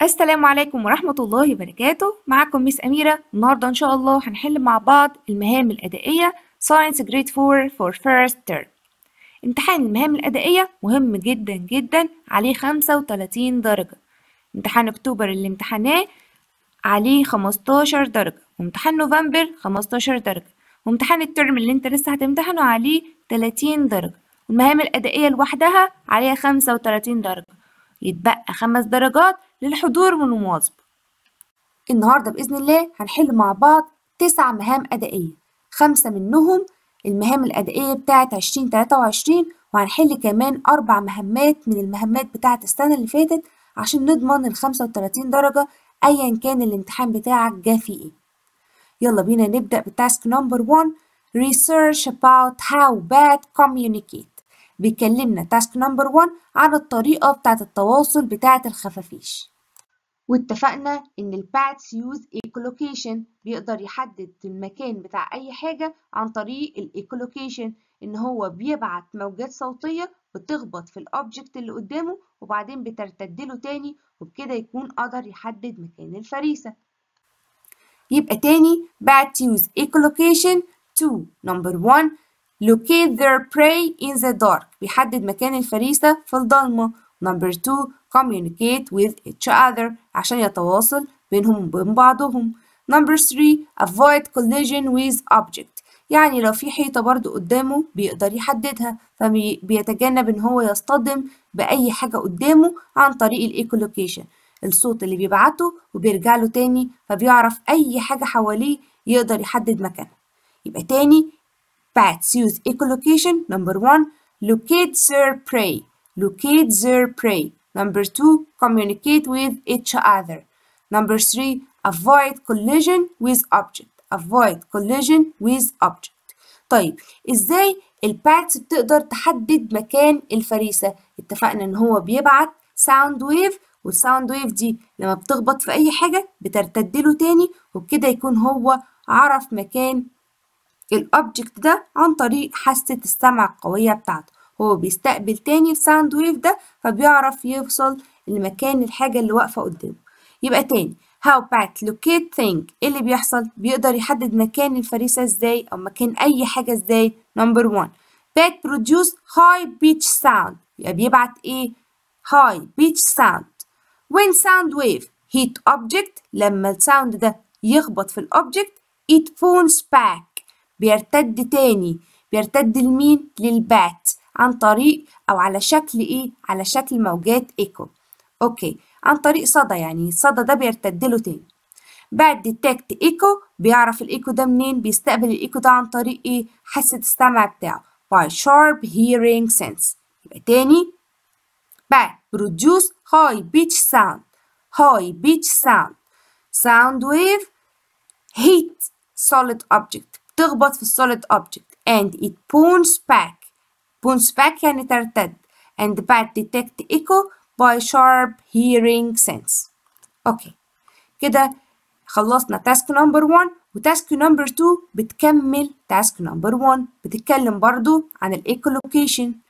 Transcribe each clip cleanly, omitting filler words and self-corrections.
السلام عليكم ورحمة الله وبركاته. معكم Miss أميرة. النهاردة إن شاء الله هنحل مع بعض المهام الأدائية Science Grade 4 for First Term. امتحان المهام الأدائية مهم جدا جدا، عليه 35 درجة. امتحان أكتوبر اللي امتحناه عليه 15 درجة، وامتحان نوفمبر 15 درجة، وامتحان الترم اللي انت لسه هتمتحنه عليه 30 درجة، والمهام الأدائية لوحدها عليها 35 درجة، يتبقى 5 درجات للحضور والمواظبة. النهاردة بإذن الله هنحل مع بعض 9 مهام أدائية، 5 منهم المهام الأدائية بتاعة 2023، وهنحل كمان 4 مهمات من المهمات بتاعة السنة اللي فاتت عشان نضمن ال 35 درجة أيا كان الامتحان بتاعك جه فيه إيه. يلا بينا نبدأ ب task number 1، Research about how bat communicate. بيكلمنا task number 1 عن الطريقة بتاعة التواصل بتاعة الخفافيش. واتفقنا إن ال bats use echolocation، بيقدر يحدد المكان بتاع أي حاجة عن طريق ال echolocation، إن هو بيبعت موجات صوتية بتخبط في ال object اللي قدامه وبعدين بترتد له تاني، وبكده يكون قدر يحدد مكان الفريسة. يبقى تاني bats use echolocation to number 1 locate their prey in the dark، بيحدد مكان الفريسة في الضلمة. number 2 communicate with each other، عشان يتواصل بينهم وبين بعضهم. number 3 avoid collision with object، يعني لو في حيطة برضو قدامه بيقدر يحددها، فبيتجنب ان هو يصطدم بأي حاجة قدامه عن طريق ال echolocation، الصوت اللي بيبعته وبيرجع له تاني، فبيعرف أي حاجة حواليه يقدر يحدد مكانها. يبقى تاني bats use echolocation number 1 locate their prey، locate their prey. number 2 communicate with each other. number 3 avoid collision with object، avoid collision with object. طيب ازاي ال bats بتقدر تحدد مكان الفريسة؟ اتفقنا ان هو بيبعت sound wave، وال sound wave دي لما بتخبط في اي حاجة بترتد له تاني، وبكده يكون هو عرف مكان ال object ده عن طريق حاسة السمع القوية بتاعته. هو بيستقبل تاني ال sound wave ده فبيعرف يوصل لمكان الحاجة اللي واقفة قدامه. يبقى تاني how bat locate thing، ايه اللي بيحصل؟ بيقدر يحدد مكان الفريسة ازاي او مكان اي حاجة ازاي. number 1 bat produce high pitch sound، يبقى بيبعت ايه؟ high pitch sound. when sound wave hit object، لما ال sound ده يخبط في ال object it bounce back، بيرتد تاني. بيرتد لمين؟ لل bat، عن طريق او على شكل ايه؟ على شكل موجات echo، okay، عن طريق صدى، يعني الصدى ده بيرتد له تاني. bat detect echo، بيعرف ال echo ده منين؟ بيستقبل ال echo ده عن طريق ايه؟ حاسة السمع بتاعه by sharp hearing sense. يبقى تاني bat produce high pitch sound، high pitch sound، sound wave hit solid object، بتخبط في ال solid object and it bounce back، bounce back يعني ترتد، and bat detect echo by sharp hearing sense. okay كده خلصنا task number 1، و task number 2 بتكمل task number 1، بتتكلم برضو عن ال echolocation.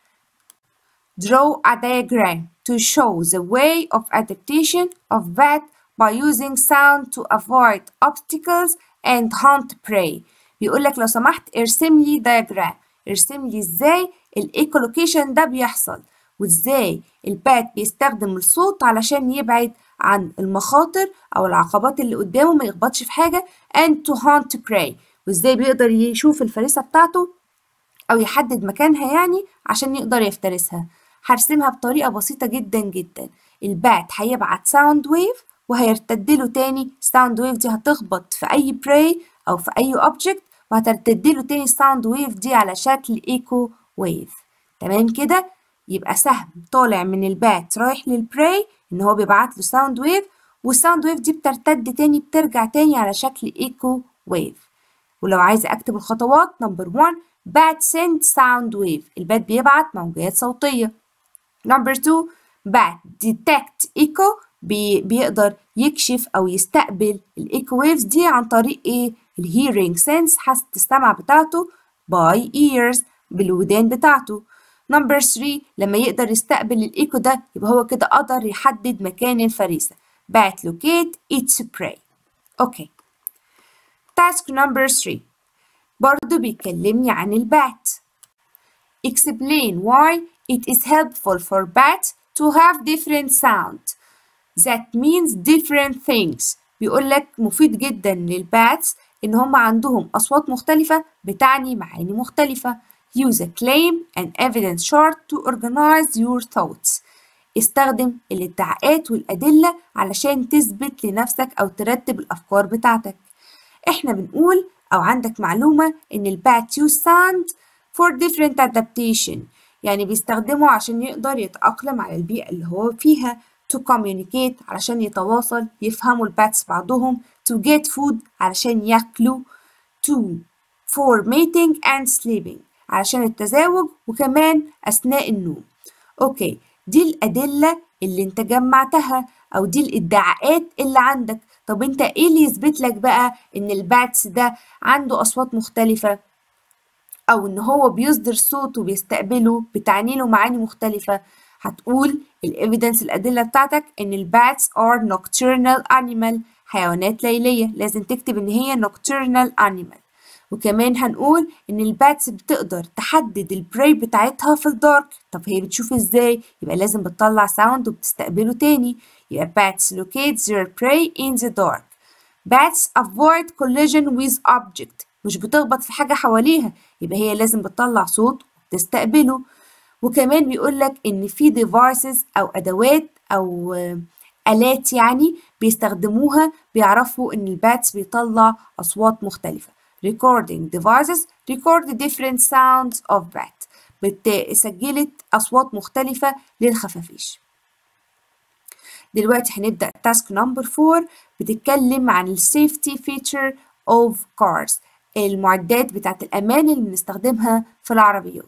Draw a diagram to show the way of adaptation of bat by using sound to avoid obstacles and hunt prey. بيقول لك لو سمحت ارسم لي diagram، ارسم لي ازاي ال echolocation ده بيحصل، وازاي ال bat بيستخدم الصوت علشان يبعد عن المخاطر او العقبات اللي قدامه ما يخبطش في حاجه، and to hunt prey، وازاي بيقدر يشوف الفريسه بتاعته او يحدد مكانها يعني عشان يقدر يفترسها. هرسمها بطريقه بسيطه جدا جدا. ال bat هيبعت sound wave وهيرتد له تاني، sound wave دي هتخبط في اي prey او في اي object وهترتد له تاني sound wave دي على شكل echo wave. تمام كده؟ يبقى سهم طالع من ال bat رايح لل prey ان هو بيبعت له sound wave، وال sound wave دي بترتد تاني، بترجع تاني على شكل echo wave. ولو عايزه اكتب الخطوات، number 1 bat send sound wave، ال bat بيبعت موجات صوتيه. number 2 bat detect echo، بيقدر يكشف او يستقبل ال echo waves دي عن طريق ايه؟ ال hearing sense، حاسه السمع بتاعته by ears، بالودان بتاعته. number 3 لما يقدر يستقبل ال echo ده يبقى هو كده قدر يحدد مكان الفريسة. Bat locate its prey. Okay. Task number 3 برضو بيكلمني عن ال bat. Explain why it is helpful for bats to have different sound that means different things. بيقول لك مفيد جدا لل bats إن هم عندهم أصوات مختلفة بتعني معاني مختلفة. Use a claim and evidence chart to organize your thoughts. استخدم الادعاءات والأدلة علشان تثبت لنفسك أو ترتب الأفكار بتاعتك. إحنا بنقول أو عندك معلومة إن ال bat use sound for different adaptation، يعني بيستخدمه عشان يقدر يتأقلم على البيئة اللي هو فيها. To communicate علشان يتواصل، يفهموا ال bats بعضهم. To get food علشان ياكلوا. To for mating and sleeping علشان التزاوج وكمان أثناء النوم. Okay، دي الأدلة اللي انت جمعتها أو دي الادعاءات اللي عندك. طب انت ايه اللي يثبت لك بقى ان ال bats ده عنده أصوات مختلفة أو ان هو بيصدر صوت وبيستقبله بتعني له معاني مختلفة؟ هتقول ال evidence الأدلة بتاعتك إن ال bats are nocturnal animal، حيوانات ليلية، لازم تكتب إن هي nocturnal animal. وكمان هنقول إن ال bats بتقدر تحدد ال prey بتاعتها في ال dark. طب هي بتشوف إزاي؟ يبقى لازم بتطلع sound وبتستقبله تاني. يبقى bats locate their prey in the dark. Bats avoid collision with object، مش بتخبط في حاجة حواليها، يبقى هي لازم بتطلع صوت وبتستقبله. وكمان بيقولك إن في devices أو أدوات أو آلات يعني بيستخدموها بيعرفوا إن ال bats بيطلع أصوات مختلفة. Recording devices record different sounds of bat، سجلت أصوات مختلفة للخفافيش. دلوقتي هنبدأ task number 4 بتتكلم عن ال safety feature of cars، المعدات بتاعت الأمان اللي بنستخدمها في العربيات.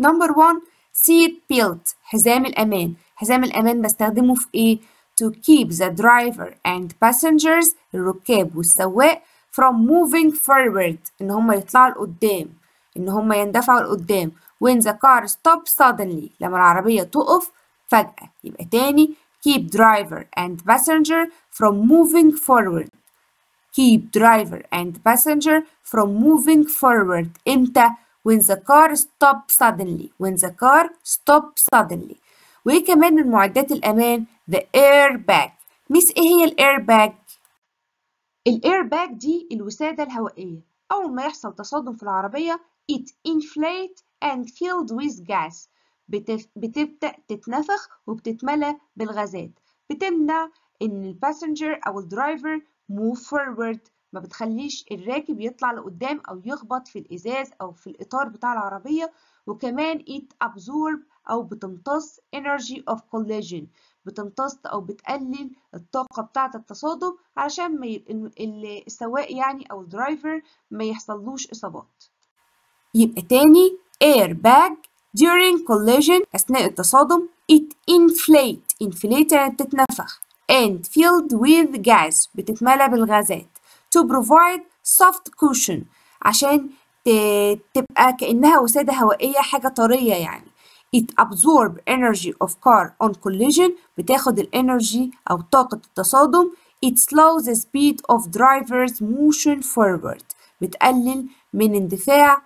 Number 1 seat belt، حزام الأمان. حزام الأمان بستخدمه في إيه؟ To keep the driver and passengers، الركاب والسواق، from moving forward، إن هم يطلعوا لقدام، إن هم يندفعوا لقدام. When the car stops suddenly، لما العربية تقف فجأة. يبقى تاني keep driver and passenger from moving forward. Keep driver and passenger from moving forward. إمتى؟ When the car stops suddenly. When the car stops suddenly. وإيه كمان من معدات الأمان؟ The airbag. Miss إيه هي ال airbag؟ ال airbag دي الوسادة الهوائية. أول ما يحصل تصادم في العربية it inflate and filled with gas، بتبدأ تتنفخ وبتتملى بالغازات، بتمنع إن ال passenger أو ال driver move forward، ما بتخليش الراكب يطلع لقدام أو يخبط في الإزاز أو في الإطار بتاع العربية. وكمان it absorb أو بتمتص energy of collision، بتمتص أو بتقلل الطاقة بتاعة التصادم علشان ما السواق يعني أو ال driver ما يحصلوش إصابات. يبقى تاني airbag during collision أثناء التصادم it inflate، inflate يعني بتتنفخ، and filled with gas بتتملى بالغازات، to provide soft cushion عشان تبقى كأنها وسادة هوائية، حاجة طرية يعني. It absorb energy of car on collision، بتاخد ال energy أو طاقة التصادم. It slows the speed of driver's motion forward، بتقلل من اندفاع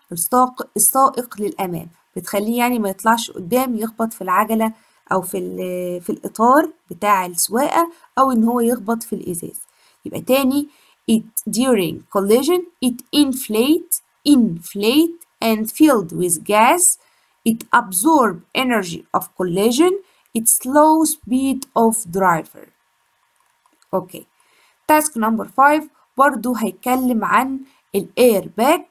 السائق للأمام، بتخليه يعني ما يطلعش قدام يخبط في العجلة أو في الإطار بتاع السواقة أو إن هو يخبط في الإزاز. يبقى تاني it during collision it inflate and filled with gas, it absorb energy of collision, it slow speed of driver. Okay. Task number 5 برضو هيتكلم عن الايرباج.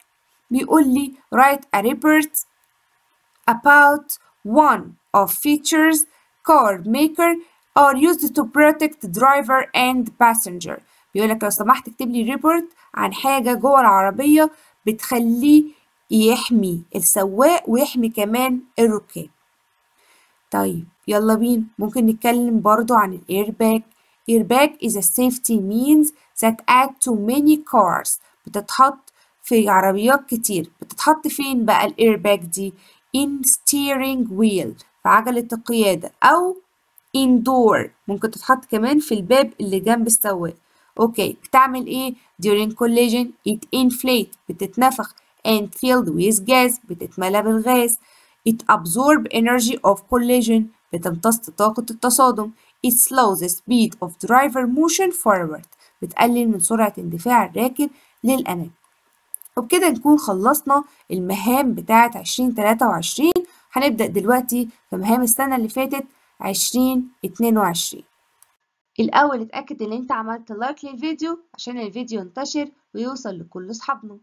بيقول لي write a report about one of features car maker are used to protect driver and passenger. بيقول لك لو سمحت اكتب لي report عن حاجة جوه العربية بتخليه يحمي السواق ويحمي كمان الركاب. طيب يلا بينا ممكن نتكلم برضو عن ال airbag. Airbag is a safety means that add to many cars. بتتحط في عربيات كتير. بتتحط فين بقى الايرباج دي؟ In steering wheel في عجلة القيادة أو in door، ممكن تتحط كمان في الباب اللي جنب السواق. okay، بتعمل ايه؟ during collision it inflate، بتتنفخ، and filled with gas، بتتملى بالغاز. it absorb energy of collision، بتمتص طاقة التصادم. it slows the speed of driver motion forward، بتقلل من سرعة اندفاع الراكب للأمام. وبكده نكون خلصنا المهام بتاعة 2023. هنبدأ دلوقتي في مهام السنة اللي فاتت 2022. الأول اتأكد إن أنت عملت like للفيديو عشان الفيديو ينتشر ويوصل لكل أصحابنا.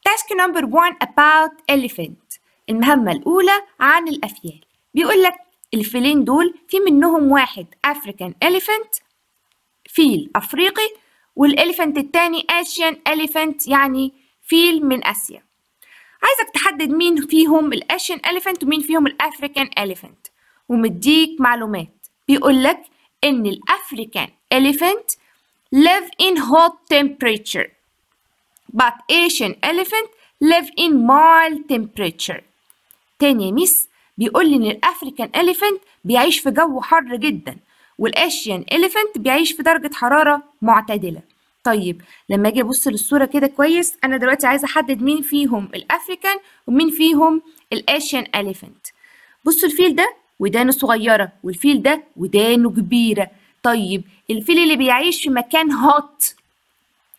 Task number 1 about elephant. المهمة الأولى عن الأفيال. بيقول لك الفيلين دول في منهم واحد African elephant، فيل أفريقي، وال elephant التاني Asian elephant، يعني فيل من آسيا. عايزك تحدد مين فيهم ال Asian elephant ومين فيهم ال African elephant، ومديك معلومات. بيقول لك إن ال African elephant live in hot temperature but Asian elephant live in mild temperature. تاني يا ميس، بيقول لي إن ال African elephant بيعيش في جو حر جدا، وال Asian elephant بيعيش في درجة حرارة معتدلة. طيب لما اجي ابص للصورة كده كويس، انا دلوقتي عايزة احدد مين فيهم ال African ومين فيهم ال Asian elephant. بصوا الفيل ده ودانه صغيرة، والفيل ده ودانه كبيرة. طيب الفيل اللي بيعيش في مكان hot،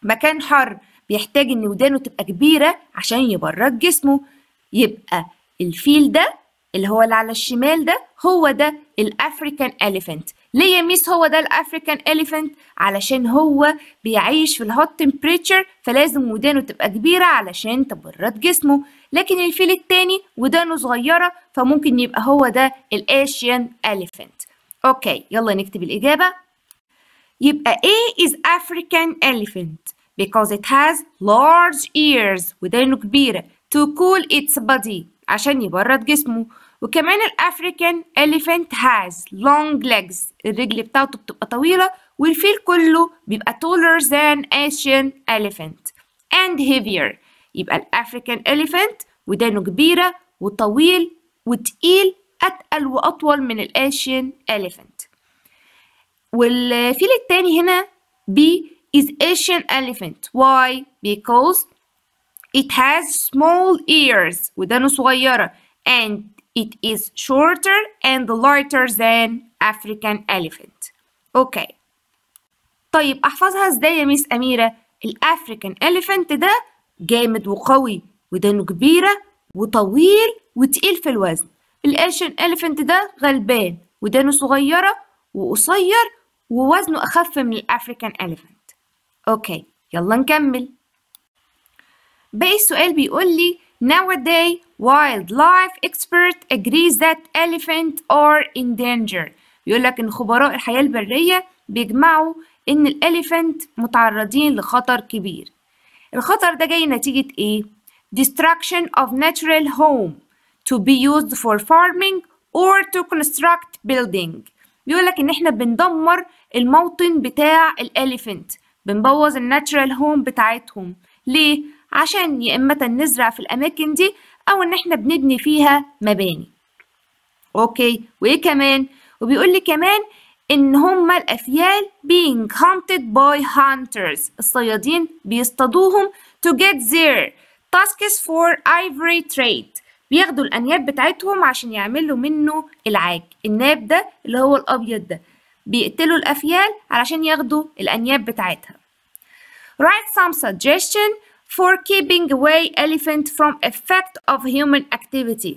مكان حر، بيحتاج ان ودانه تبقى كبيرة عشان يبرد جسمه. يبقى الفيل ده اللي هو اللي على الشمال ده هو ده ال African elephant. ليه يا ميس هو ده ال African elephant؟ علشان هو بيعيش في ال hot temperature، فلازم ودانه تبقى كبيرة علشان تبرد جسمه. لكن الفيل التاني ودانه صغيرة، فممكن يبقى هو ده ال Asian elephant. okay، يلا نكتب الإجابة. يبقى A is African elephant because it has large ears، ودانه كبيرة، to cool its body، عشان يبرد جسمه. وكمان ال African elephant has long legs، الرجل بتاعته بتبقى طويلة، والفيل كله بيبقى taller than Asian elephant and heavier. يبقى ال African elephant ودانه كبيرة وطويل وتقيل، أتقل وأطول من ال Asian elephant. والفيل التاني هنا B is Asian elephant. Why? Because it has small ears، ودانه صغيرة، and it is shorter and lighter than African elephant. okay. طيب احفظها ازاي يا ميس أميرة؟ ال African elephant ده جامد وقوي، ودانه كبيرة وطويل وتقيل في الوزن. ال Asian elephant ده غلبان، ودانه صغيرة وقصير ووزنه أخف من ال African elephant. okay، يلا نكمل. باقي السؤال بيقول لي nowadays wildlife expert agrees that elephant are in danger. بيقول لك إن خبراء الحياة البرية بيجمعوا إن ال elephant متعرضين لخطر كبير. الخطر ده جاي نتيجة إيه؟ destruction of natural home to be used for farming or to construct building. بيقول لك إن إحنا بندمر الموطن بتاع ال elephant، بنبوظ ال natural home بتاعتهم. ليه؟ عشان يا إما نزرع في الأماكن دي أو إن إحنا بنبني فيها مباني. okay، وإيه كمان؟ وبيقول لي كمان إن هما الأفيال being hunted by hunters، الصيادين بيصطادوهم to get their tusks for ivory trade، بياخدوا الأنياب بتاعتهم عشان يعملوا منه العاج. الناب ده اللي هو الأبيض ده، بيقتلوا الأفيال علشان ياخدوا الأنياب بتاعتها. Write some suggestion for keeping away elephant from effect of human activity.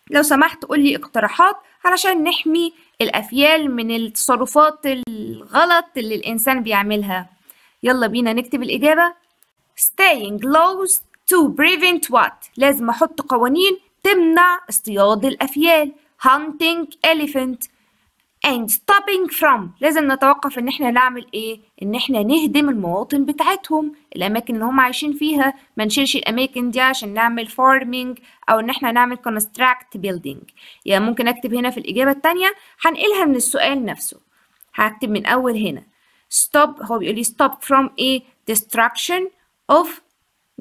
لو سمحت قولي اقتراحات علشان نحمي الأفيال من التصرفات الغلط اللي الإنسان بيعملها. يلا بينا نكتب الإجابة. Staying laws to prevent what؟ لازم أحط قوانين تمنع اصطياد الأفيال، hunting elephant، and stopping from، لازم نتوقف إن إحنا نعمل إيه؟ إن إحنا نهدم المواطن بتاعتهم، الأماكن اللي هم عايشين فيها، ما نشيلش الأماكن دي عشان نعمل farming أو إن إحنا نعمل construct building. يعني ممكن أكتب هنا في الإجابة التانية، هنقلها من السؤال نفسه، هكتب من أول هنا stop، هو بيقول لي stop from a destruction of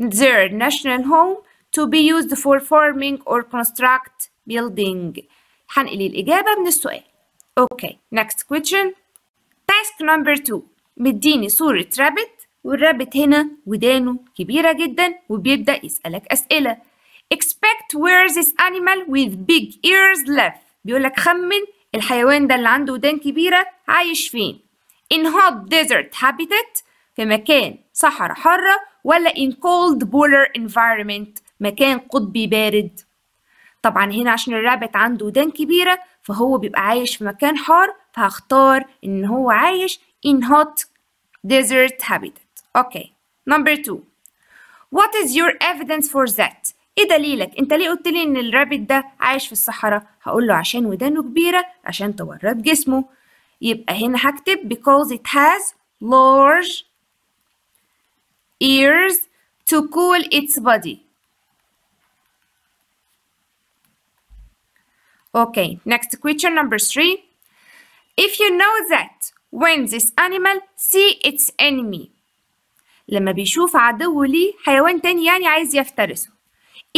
their national home to be used for farming or construct building. هنقل الإجابة من السؤال. Okay, next question. Task number 2. مديني صورة rabbit، وال rabbit هنا ودانه كبيرة جدا وبيبدأ يسألك أسئلة. Expect where this animal with big ears live. بيقولك خمن الحيوان ده اللي عنده ودان كبيرة عايش فين؟ In hot desert habitat، في مكان صحراء حارة، ولا in cold polar environment، مكان قطبي بارد؟ طبعا هنا عشان ال rabbit عنده ودان كبيرة فهو بيبقى عايش في مكان حار، فهختار إن هو عايش in hot desert habitat. Okay. Number 2. What is your evidence for that? إيه دليلك؟ أنت ليه قلت لي إن ال rabbit ده عايش في الصحراء؟ هقول له عشان ودانه كبيرة عشان تبرد جسمه. يبقى هنا هكتب because it has large ears to cool its body. Okay, next question number 3. If you know that when this animal see its enemy، لما بيشوف عدو ليه حيوان تاني يعني عايز يفترسه،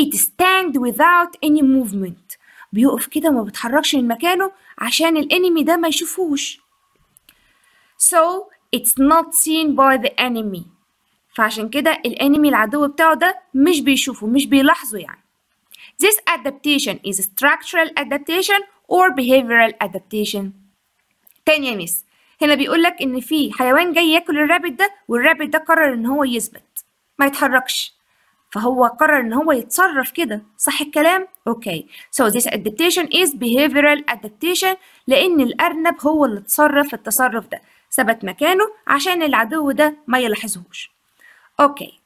it stand without any movement، بيقف كده وما بيتحركش من مكانه عشان ال enemy ده ما يشوفوش. So it's not seen by the enemy، فعشان كده ال enemy العدو بتاعه ده مش بيشوفه، مش بيلاحظه يعني. This adaptation is structural adaptation or behavioral adaptation. تاني يا miss، هنا بيقولك إن في حيوان جاي ياكل ال rabbit ده، وال rabbit ده قرر إن هو يثبت ما يتحركش، فهو قرر إن هو يتصرف كده، صح الكلام؟ Okay. So this adaptation is behavioral adaptation، لأن الأرنب هو اللي اتصرف التصرف ده، ثبت مكانه عشان العدو ده ما يلاحظهوش. Okay.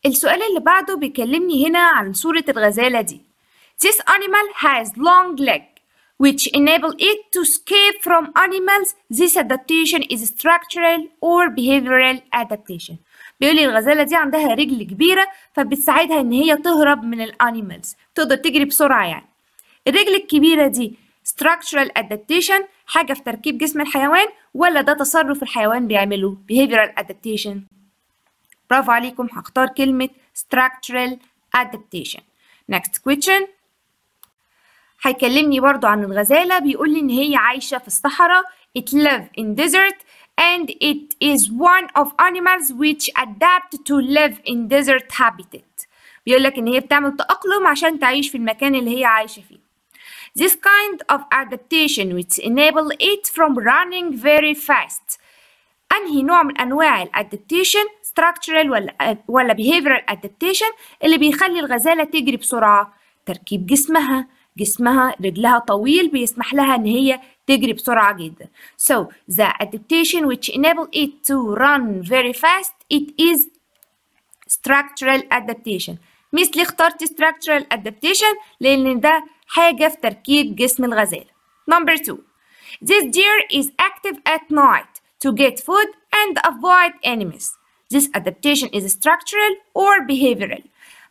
السؤال اللي بعده بيكلمني هنا عن صورة الغزالة دي. This animal has long leg which enable it to escape from animals. This adaptation is structural or behavioral adaptation. بيقولي الغزالة دي عندها رجل كبيرة فبتساعدها إن هي تهرب من ال animals، تقدر تجري بسرعة يعني. الرجل الكبيرة دي structural adaptation، حاجة في تركيب جسم الحيوان، ولا ده تصرف الحيوان بيعمله behavioral adaptation؟ برافو عليكم، هختار كلمة structural adaptation. Next question. هيكلمني برضو عن الغزالة، بيقول لي إن هي عايشة في الصحراء. It live in desert and it is one of animals which adapt to live in desert habitat. بيقول لك إن هي بتعمل تأقلم عشان تعيش في المكان اللي هي عايشة فيه. This kind of adaptation which enable it from running very fast. أنهي نوع من أنواع ال adaptation، structural ولا behavioral adaptation، اللي بيخلي الغزالة تجري بسرعة؟ تركيب جسمها، جسمها رجلها طويل بيسمح لها إن هي تجري بسرعة جدا. So the adaptation which enable it to run very fast, it is structural adaptation. Miss ليه اخترت structural adaptation؟ لأن ده حاجة في تركيب جسم الغزالة. Number 2. This deer is active at night to get food and avoid enemies. This adaptation is structural or behavioral.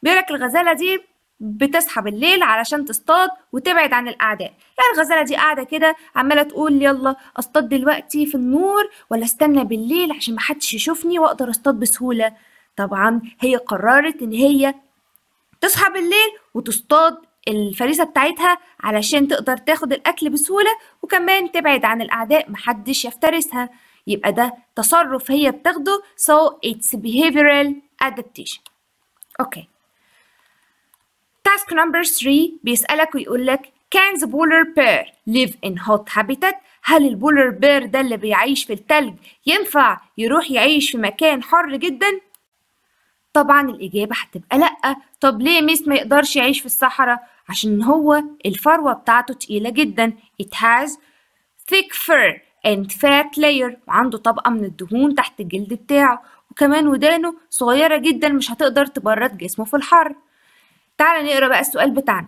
بيقولك الغزالة دي بتصحى بالليل علشان تصطاد وتبعد عن الأعداء. يعني الغزالة دي قاعدة كده عمالة تقول يلا اصطاد دلوقتي في النور ولا استنى بالليل عشان محدش يشوفني وأقدر اصطاد بسهولة. طبعا هي قررت إن هي تصحى بالليل وتصطاد الفريسة بتاعتها علشان تقدر تاخد الأكل بسهولة وكمان تبعد عن الأعداء محدش يفترسها. يبقى ده تصرف هي بتاخده، so it's behavioral adaptation. Okay. Task number 3 بيسألك ويقولك can the polar bear live in hot habitat؟ هل ال polar bear ده اللي بيعيش في التلج ينفع يروح يعيش في مكان حر جدا؟ طبعا الإجابة هتبقى لأ. طب ليه miss ما يقدرش يعيش في الصحراء؟ عشان هو الفروة بتاعته تقيلة جدا. It has thick fur and fat layer، وعنده طبقة من الدهون تحت الجلد بتاعه، وكمان ودانه صغيرة جدا مش هتقدر تبرد جسمه في الحر. تعال نقرأ بقى السؤال بتاعنا.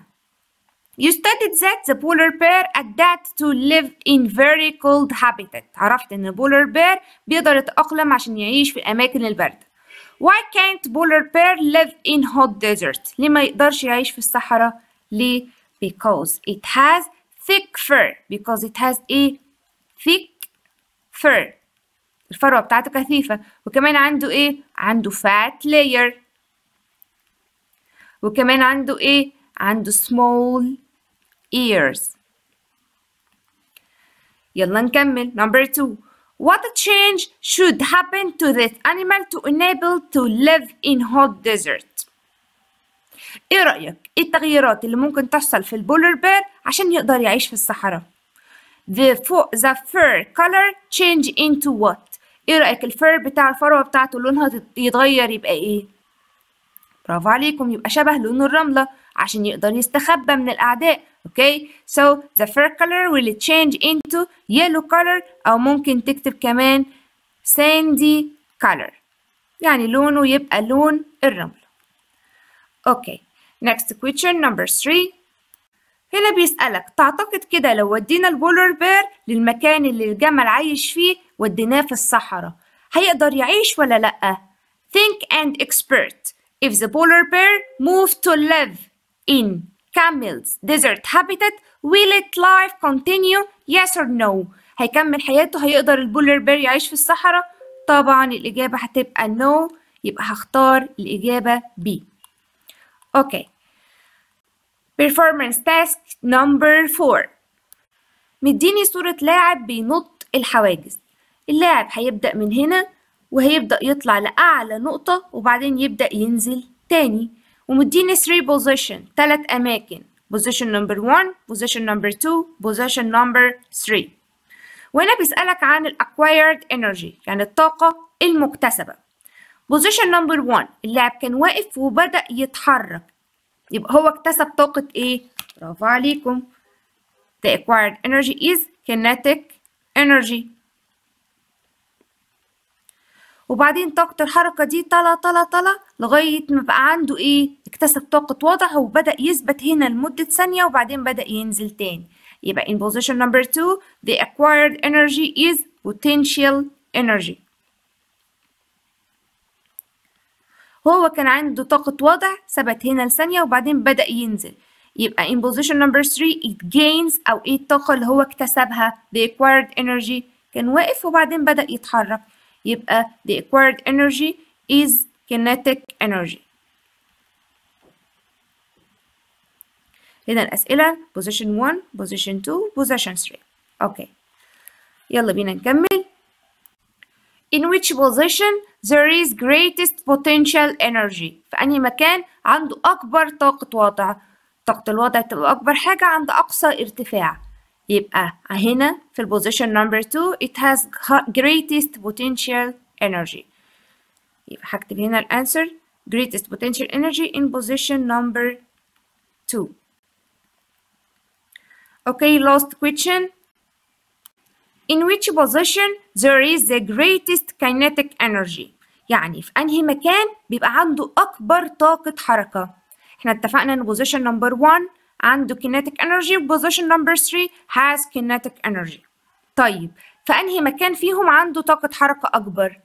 You studied that the polar bear adapt to live in very cold habitat. عرفت إن polar bear بيقدر يتأقلم عشان يعيش في الأماكن الباردة. Why can't polar bear live in hot desert؟ ليه ما يقدرش يعيش في الصحراء؟ ليه؟ Because it has thick fur. Because it has a thick fur، الفروة بتاعته كثيفة، وكمان عنده ايه؟ عنده fat layer، وكمان عنده ايه؟ عنده small ears. يلا نكمل. Number 2. What change should happen to this animal to enable to live in hot desert؟ ايه رأيك؟ ايه التغييرات اللي ممكن تحصل في ال polar bear عشان يقدر يعيش في الصحراء؟ The fur color change into what؟ ايه رأيك ال fur بتاع الفروة بتاعته لونها يتغير يبقى ايه؟ برافو عليكم، يبقى شبه لون الرملة عشان يقدر يستخبى من الأعداء. Okay, so the fur color will change into yellow color، أو ممكن تكتب كمان sandy color، يعني لونه يبقى لون الرمل. Okay, next question number 3. هنا بيسألك تعتقد كده لو ودينا ال polar bear للمكان اللي الجمل عايش فيه، وديناه في الصحراء، هيقدر يعيش ولا لأ؟ Think and expert. If the polar bear moved to live in camel's desert habitat, will it life continue? Yes or no? هيكمل حياته؟ هيقدر ال polar bear يعيش في الصحراء؟ طبعا الإجابة هتبقى no، يبقى هختار الإجابة B. Okay. Performance task number 4. مديني صورة لاعب بينط الحواجز. اللاعب هيبدأ من هنا وهيبدأ يطلع لأعلى نقطة وبعدين يبدأ ينزل تاني، ومديني 3 position، 3 أماكن، position number 1، position number 2، position number 3. وهنا بيسألك عن ال acquired energy، يعني الطاقة المكتسبة. position number 1 اللاعب كان واقف وبدأ يتحرك، يبقى هو اكتسب طاقة ايه؟ برافو عليكم، the acquired energy is kinetic energy. وبعدين طاقة الحركة دي طلع طلع طلع لغاية ما بقى عنده ايه؟ اكتسب طاقة وضع وبدأ يثبت هنا لمدة ثانية وبعدين بدأ ينزل تاني. يبقى in position number 2 the acquired energy is potential energy. هو كان عنده طاقة وضع ثبت هنا لثانية وبعدين بدأ ينزل، يبقى in position number 3 it gains، أو ايه الطاقة اللي هو اكتسبها؟ the acquired energy، كان واقف وبعدين بدأ يتحرك، يبقى the acquired energy is kinetic energy. هنا الأسئلة position 1، position 2، position 3. Okay, يلا بينا نكمل. In which position there is greatest potential energy؟ في أنهي مكان عنده أكبر طاقة وضع؟ طاقة الوضع تبقى أكبر حاجة عند أقصى ارتفاع، يبقى هنا في ال position number 2 it has greatest potential energy. يبقى هكتب هنا ال answer greatest potential energy in position number 2. Okay, last question. In which position there is the greatest kinetic energy؟ يعني في أنهي مكان بيبقى عنده أكبر طاقة حركة؟ احنا اتفقنا إن position number 1 عنده kinetic energy و position number 3 has kinetic energy. طيب في أنهي مكان فيهم عنده طاقة حركة أكبر؟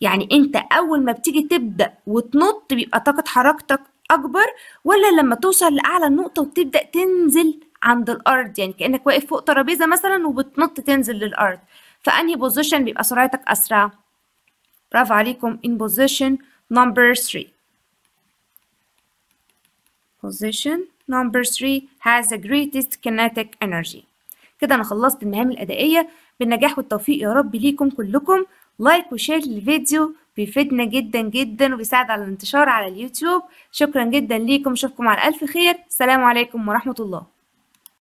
يعني أنت أول ما بتيجي تبدأ وتنط بيبقى طاقة حركتك أكبر، ولا لما توصل لأعلى نقطة وتبدأ تنزل عند الأرض، يعني كأنك واقف فوق ترابيزة مثلا وبتنط تنزل للأرض؟ فأنهي position بيبقى سرعتك أسرع؟ برافو عليكم، in position number 3. Position number 3 has the greatest kinetic energy. كده أنا خلصت المهام الأدائية. بالنجاح والتوفيق يا رب ليكم كلكم. like و share للفيديو بيفيدنا جدا جدا وبيساعد على الانتشار على اليوتيوب. شكرا جدا ليكم، اشوفكم على ألف خير. السلام عليكم ورحمة الله.